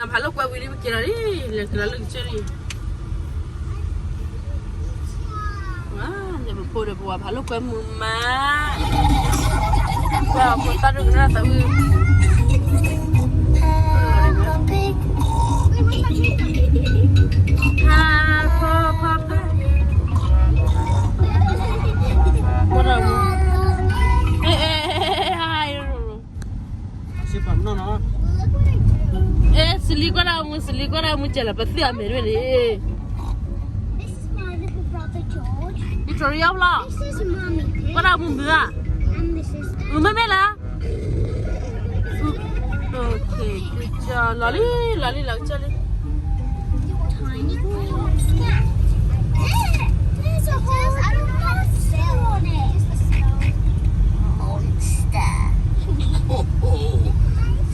ဖးလိာ်ကွဲဝံၤလံ ပက့ၤလီၤလံ, လဲၤက့ၤလီၤလၢကစၢၢ်လံ. ဝါ, န့ၣ်ပဖိဒီးပဝၤဖးလိာ်ကွဲမုာ်မး, ပှၤဖိသၣ်ဒိၣ်ကနၣ်သးဝံၣ်, ဖးဖီဖီဖီ, ကွၢ်တၢ်မူ, အဲ အဲ အဲ အဲ အဲ စလံကွၢ်တၢ်မူ, စလံကွၢ်တၢ်မူ ကဲလၢပသ့ၣ်အမဲာ်တဝဲန့ၣ်, Victoria ဖျီ, ကွၢ်တၢ်မူမုာ်ဧါ, မုာ်မ့ၢ်မ့ၢ်လၢ, လီၤလံ, လီၤလံ လီၤကစၢၢ်လံ. There's a whole monster on it. Monster? Oh,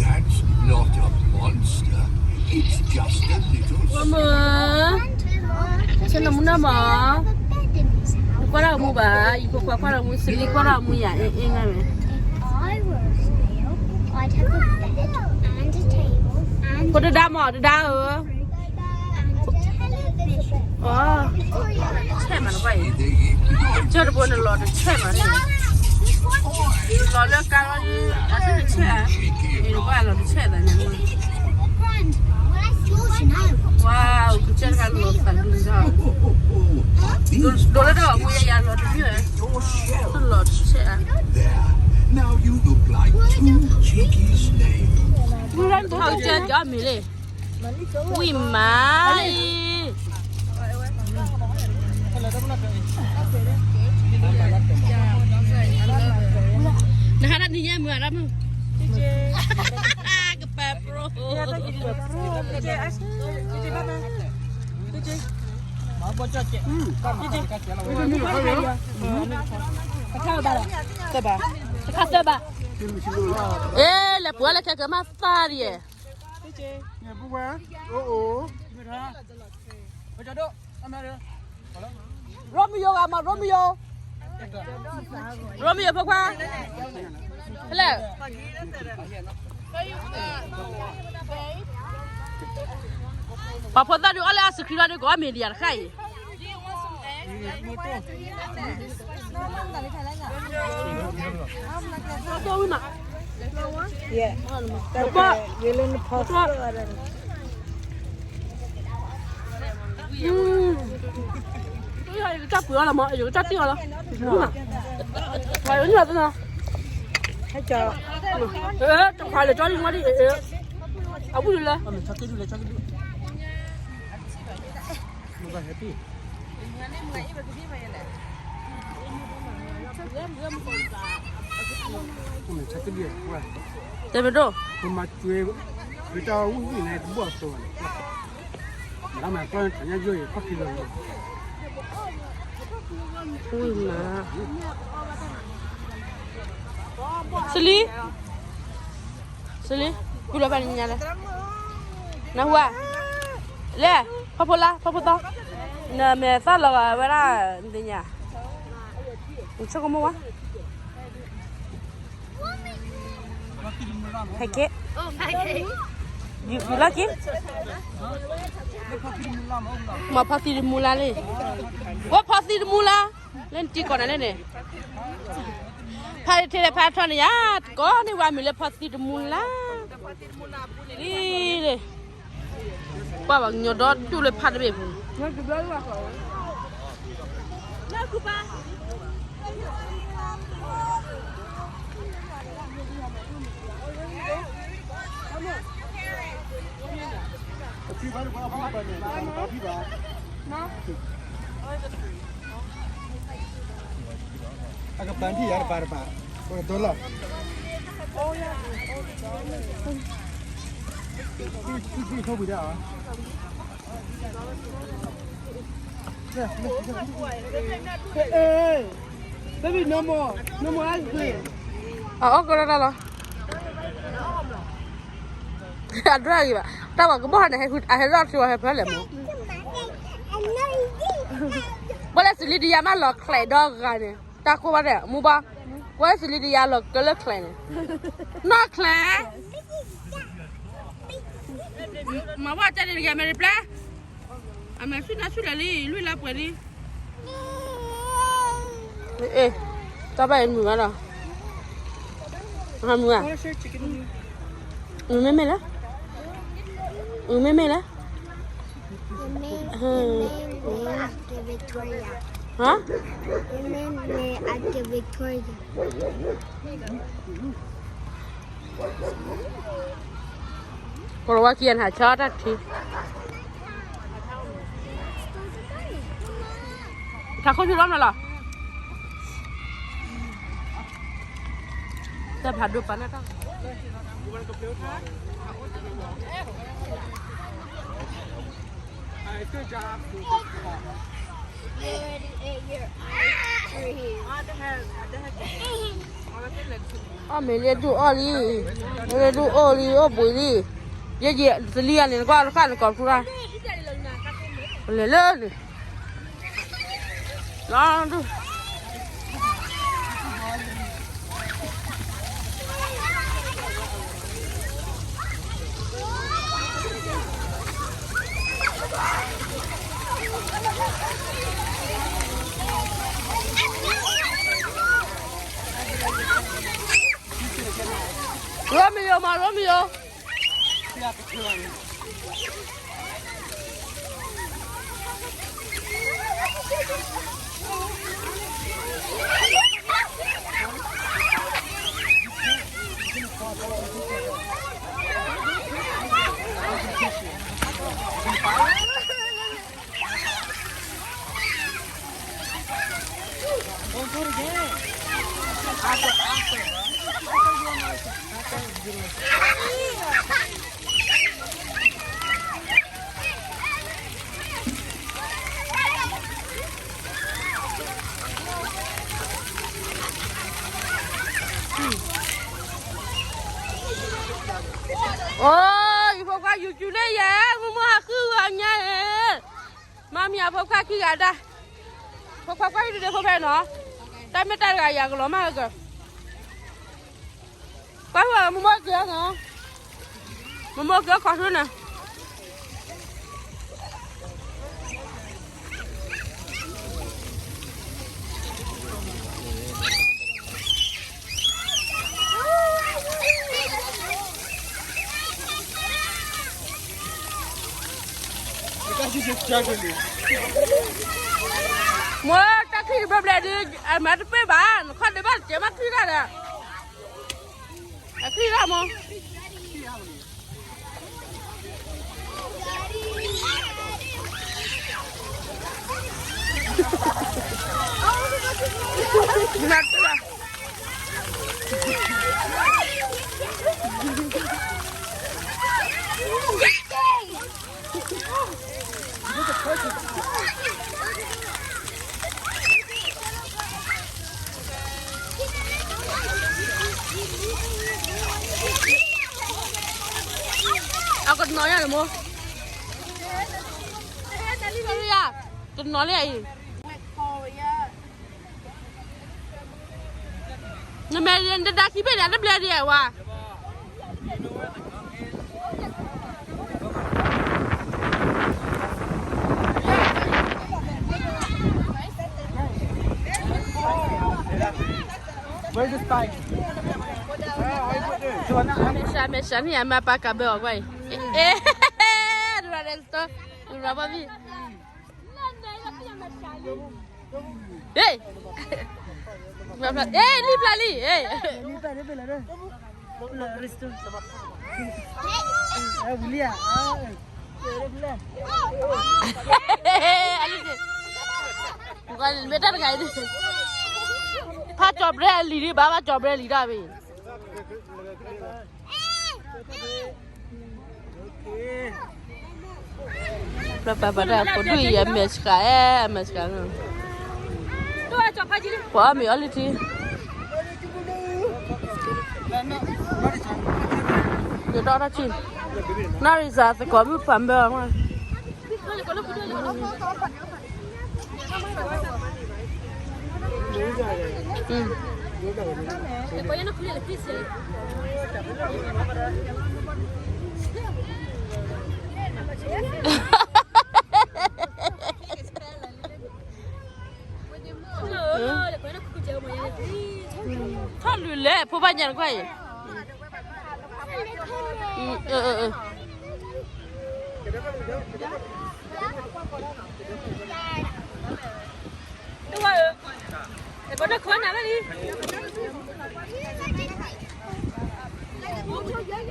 that's not a monster. It's just a little ဝဲမၢ်, ဆဲနမူနမၢ်, နကွၢ်တၢ်မူဘၣ်, ယဖိခွါကွၢ်တၢ်မူ, စလံကွၢ်တၢ်မူယၤ, အ့ အ့ငါမ့ၢ်, If I were a snail, I'd have a bed and a table and ဖိတဒါမၢ်, တဒါဧၢ. ဆဲးမးနကွၢ်အံၤ, ကစၢၢ်တဘိန့ၣ်လီၤတဆဲးမးန့ၣ်, လီၤလၢကါလီၤ, အတဆဲး, အ့ နကွၢ်လီၤတဆဲးသးန့ၣ်, Wow, ကစၢၢ်တခါလီၤသးဒုး, ဒိးလၢတၢ်အမူယၤယၤလီၤတမံၤ, လီၤတဆဲး, မုၢ်လၢ်ထီၣ်ကစၢၢ်ကီမ့ၢ်လံ. ဝံၣ်မးအံၤ, နဟးတၢ်နံၤညါမုာ်အါဒၣ်မုာ်, ကပၤပြိ, တခါသၢဘၣ်, အဲ လဲၤပှၤလၢခဲကမၤသးဒ်ယဲ Romeo ဂၤမး Romeo, Romeo ဖိခွါ, ဖဲလဲၣ်, ပှၤဖိသၣ်ဒုးအီၣ်လၢ ice cream လီၤဒုး ကအိၣ်မ့ၤဒံးယၤတခါအံၤ, ယကစၢ်ပှ့ၤအီၤလီၤမး, ယကစၢ်တ့ၢ်အီၤလီၤ, ပှၤယိၤန့ၣ်လီၤသနီၤ, တခွါလၢာ်ကၠီလံဝဲဒၣ်, အဝံၣ်လၢ တဲမ့ၢ်ဒိၣ်, စလံ, စလံ, ပူလီၤဖဲနညါလဲၣ်, နဟူဧါ, လဲၣ်, ဖီဖိလါ ဖီဖိသီ, နမဲာ်သၣ်လီၤဂာ်ဝဲဒၣ်, နသ့ၣ်ညါ, နဆိကမိၣ်ဝဲ ဟဲက့ၤ, ယူၤလီၤက့ၤ, မ့ၢ်ဖီသံတမူလါလံ, ဝဲဖီသံတမူလါ, လၢနတံၤကီၢ်နၤလဲၣ်န့ၣ်, ဖါထဲလဲၣ်ဖါထီၣ်န့ၣ်ယါ, တကီၢ်န့ၣ်ဝဲမ့ၢ်လၢဖီသံတမူလါ, လံန့ၣ်, ကွၢ်ဘၣ်ကညီဒီဒူၣ်လၢဖါတဘ့ၣ်ပူၤန့ၣ် အကပၤထံၣ်ယၤတပၤတပၤ, ပကတိၤလီၤ, ထီၣ်ပူၤဒၣ်အီၤ, baby no more, no more ice cream, အအီၣ်ကီးတၢ်လီၤ အဒွဲၣ်ဂ့ၤဘၣ်, တၢ်ဝဲကဘီၣ်ဟဲန့ၣ် အဟဲလီၤထံဝဲဟဲဖဲလဲၣ်မး, ပှၤလၢစလံဒီးယၤမးလီၤချဲးဒီဂၤန့ၣ်, တၢ်ကိးဘၣ်ဒဲး မူဘီ, ပှၤလၢစလံဒီးယၤလီၤကလၢချဲးန့ၣ်, နီၢ်ချဲး, မၤဝဲတဲန့ၣ်တဂၤ မဲာ်တပျဲ, အမဲာ်ဆူၣ်နါဆူၣ်လဲၤလံ လွံၢ်လါပှဲၤလံ. အ့, တၢ်ဘၣ်အံၤမုာ်ဘၣ်ဒီး, မုာ်ဧါ, မုာ်မ့မ့ၢ်လၢ, မုာ်မ့မ့ၢ်လၢ, ဟါ ကရဝါကံအနဟးဆၢတၢ်ထံ, ထးခိၣ်ဆူလီၤမနုၤလီၤ, တၢ်ဖးဒိၣ်ပာ်နၢ်တၢ် အီၣ်မ့ၤလၢဒူၣ်အီၣ်လံ, လၢဒူၣ်အီၣ်လံ အိၣ်ဘှံးလံ, ယဲယဲသလံဂၤန့ၣ် နကွၢ်တဃၣ်နကိးထူတၢ်, လဲၤလၢန့ၣ်, လီၤဒူၣ် Romeo မး Romeo. အိ ယဖိခွါ YouTube န့ၣ်ယဲ မုၢ်မုၢ်ဟးဃုဂၤညါ, မၤမံၤအဖိခွါခံဂၤဒၣ်, ဖိခွါကွၢ်ဟံၣ်ဒုးဖိဖဲနီၤ, တၢ်မ့ၢ်တၢ်တဂၤယၤကလီၤမၢ်ဂၤ ကွၢ်ဝဲ မမိၢ်က့ၤနီၤ, မမိၢ်က့ၤခီဆူန့ၣ် မိၢ်တၢ်ခံးတဘျီဘျဲၣ်ဒီး အမၤတပ့ၢ်ဘၣ် နခီၣ်ဒဲးဘၣ်တကဲမ့ၢ်ခံးတၢ်ဒီး အခံးတၢ်မိၢ် နတၢ် အကနီၤယၤလၢမိၢ်, တနီၤလံအံၤ, နမဲာ်တဒါခံဘ့ၣ်န့ၣ် တဘျဲဒံးဝဲ. Where's the spike? မဲာ်ဆှး မဲာ်ဆှးန့ၣ် အမၤပာ်ကးဘၢအီၤကွၢ်အံၤ, အဲ, ဒူရၤဒဲးစတၢၢ်, ဒူရၤဘီဘံၣ် ဟ့ၣ်, ဟ့ၣ် လံပျၢ်လံ, ဟ့ၣ်, မ့ၢ်တၢ်တဂၤအံၤ, ဖးကၠီၤဘြဲၣ်အလံၤဒံးဘၣ်, ဖးကၠီၤဘြဲၣ်လံၤတၢ်ဘၣ်. ပှၤပာ်ပာ်တၢ် ပဒိၣ်အံၤ အမဲာ်ဆှးအဲ အမဲာ်ဆှးလီၤ, ပှၤအီၣ်မ့ၤအီၣ်လံထံ, ယဒီးတၢ်ထံ, နီၢ်ရံစၤသကိးမုၣ်ဖးဘၢအီၤမး Mm. ညါတကွၢ်အံၤ, အၢ အၢ အၢ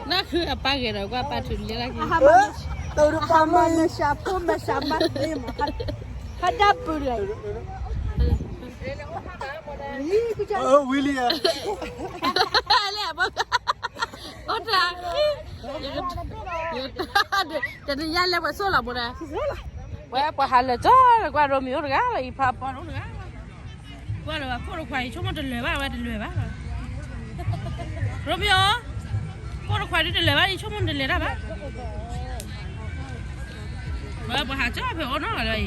နၢ်ခုအပၢ်ဂဲၤဒီးကွၢ်ပၢ်ထုးလံလၢ်က့ၤ, ဟါမၢ်နၢ်ရှးဖိမၢ်ရှးမၢ်န့ၣ်မး, ဟါဒၣ်ပူၤတဂၤအံၤ, ဝံၤလံဧါ, အိၣ်တၢ်, တနံၤညါလဲၤပှၤဆိၣ်လီၤဘိဒၣ်, ဝဲပှၤဟးလၢာ်ကၠီလၢကွၢ်ရိမံၤအိၣ်တဂၤလီၤ အံၤဖးပီၣ်တအိၣ်တဂၤလီၤ, ကွၢ်လၢၤဘၣ်ခိၣ်တခွါအံၤဆိကမိၣ်တလၢၤဘၣ် ဝဲတလၢၤဘၣ်, ရိမံၤအိၣ်, ခိၣ်တခွါဒ်တလၢၤဘၣ် အံၤဆိကမိၣ်တလၢၤတၢ်ဘၣ်, ဝဲပှၤဟးကၠီဖဲအိၣ်နီၢ်ဂၤလၢအံ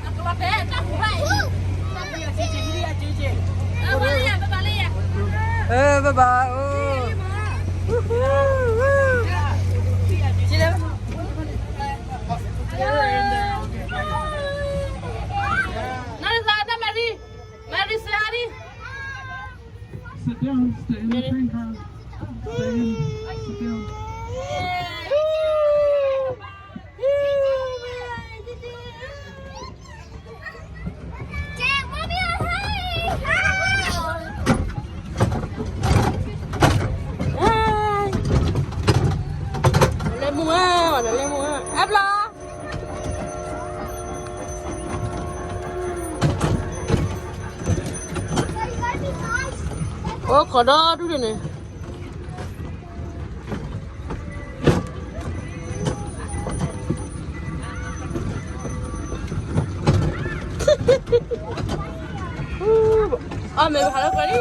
ၤ ပှၤပံကဒံပျီၢ်ဒီးပှၤလီၤကၠီလံ, ဘၣ်ဘၣ်, နၢ်ရသး နၢ်မၤရံ, မၤရံစဟါရံ Sit down, stay in the free hand. Stay in, sit down. လဲၤမူဧါ, လဲၤမူဧါ, အါဘျီ အိၣ်ခိးဒီဒူၣ်န့ၣ်, အီၣ်မ့ၢ်ဟးလၢပှၤလံ,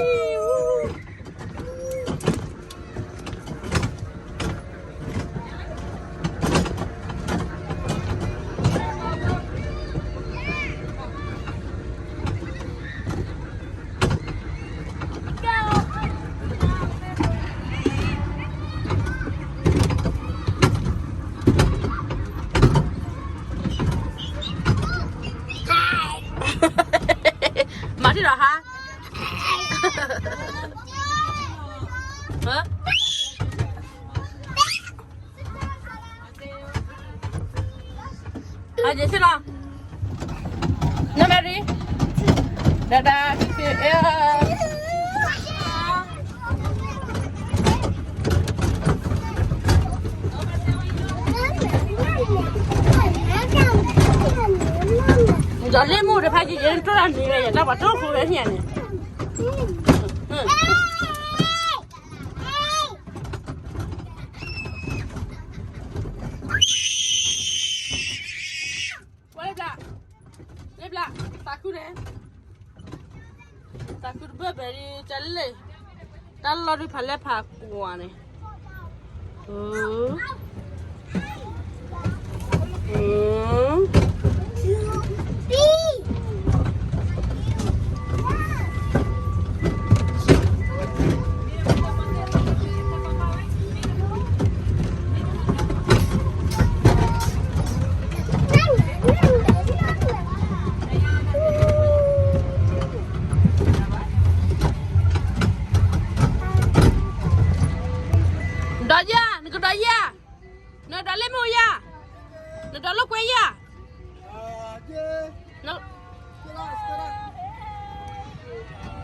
မၤထံၣ်ဒီးဟါ, ဟါ, အက့ၤဆ့လီၤ, နမ့ၢ်ရံ, ဒဒါ, ဒီးလ့မ့ၣ်အူတဖၣ်က့ၤ ယတိၢ်တၢ်န့ၣ် ယတၢ်ပှၤတိၢ်ဖိဝဲန့ၣ်န့ၣ်, ဝဲလၢဘျး, လၢဘျး, သးခုန့ၣ်, သးခုတဘၢၣ်ဘၢၣ်ဒ်တၢ်လၢ, တၢ်လီၢ်ဒုးဖးလဲၢ်ဖးကွၢ်န့ၣ်, ဒီးယၤ, နကဒီးယၤ, နဒီးလ့မ့ၣ်အူယၤ, နဒီးလိာ်ကွဲယၤ, န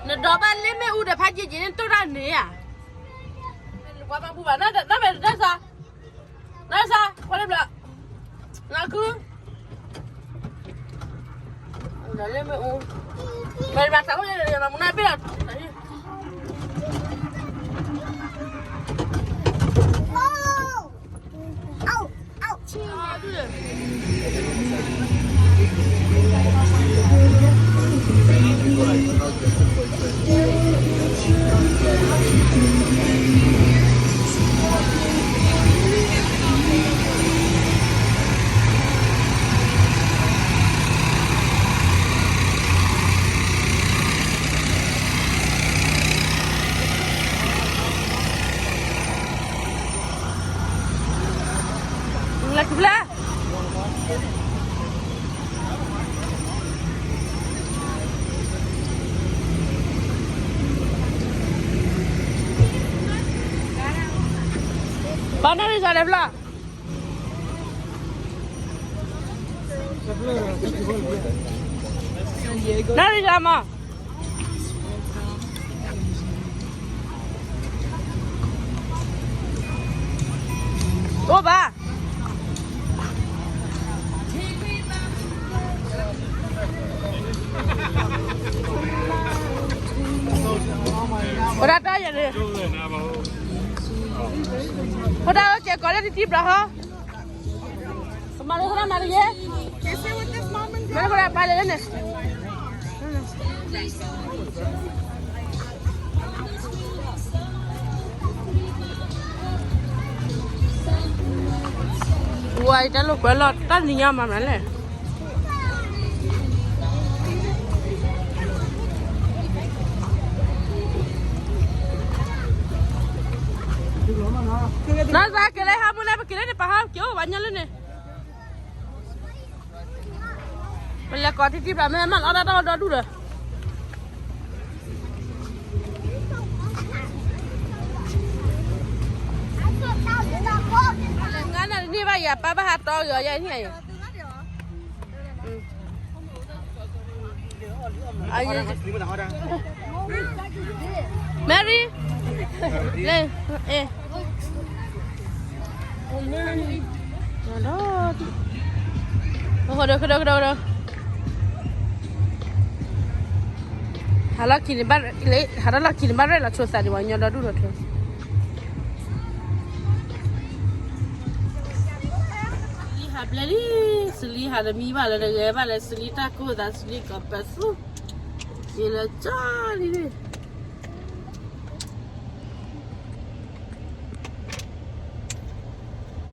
ဒီးဘၣ်လ့မ့ၣ်အူဒီးဖးယံာ်ယံာ်န့ၣ် တိၢ်တၢ်န့ၣ်ဧါ, ပှၤဘၣ်ဘူၣ်ဘၣ်, နမ့ၢ်တၢ်စၢ်, နစၢ်, ကွၢ်လၢဘျး, နခု ဒီးလ့မ့ၣ်အူ, မ့ၢ်ဘၣ်သးအိၣ်ယဲၢ်ဒီး ယမၤမူနၢ်ဘ့ၣ်လီၤ. အနၣ်ရံၣ်စၢ်လဲၤဖျီ, နၣ်ရံၣ်စၢ်မး, အိၣ်ဘၣ်. အိၣ်ဒၣ်တၢ်ယၤန့ၣ်, အိၣ်ဒၣ်အိၣ်ကဲကိးလၢတံၢ်တံၢ်ဘျီဟီ, ကမၤလၢဃိဒၣ်မၤလၢယဲ, မၤလၢဃိဒၣ်ပာ်လၢန့ၣ် ဝဲတၢ်လိာ်ကွဲလီၤ တၢ်နံၤညါမၤမနုၤလဲၣ်. နီၢ်သးက့ၤလၢဟါမူလၢပက့ၤလၢန့ၣ် ပဟးက့ၤအိၣ်ဝဲညါလၢန့ၣ် ပလဲၤကိးတံၢ်တံၢ်ဘျီ မ့ၢ်မၤလီၤတၢ်တၢ်ဒီဒူၣ်ဒီး ငါနၤတန့ၢ်ဘၣ်ယၤ ပၢ်ဘၣ်ဟးတီဂ့ၤအီၤ ယဲန့ၣ်အံၤ, အ, Mary, လၢ, အ့, ဒီး, ဒီး, ဒီး, ဟးလီၢ်ခံန့ၣ်ဘၣ်, ဟးထီၣ်လီၢ်ခံန့ၣ် ဘၣ်ရဲၣ်လီၤဆိသးဒံး ပှၤကညီဒီဒူၣ်ဒီး စလံဟးဘျဲလံ, စလံဟးတမံဘၣ်လၢတဂဲၤဘၣ်လၢ စလံတၢ်ကိၢ်သး စလံကိးပသူ, ယလၢကၠီလံ,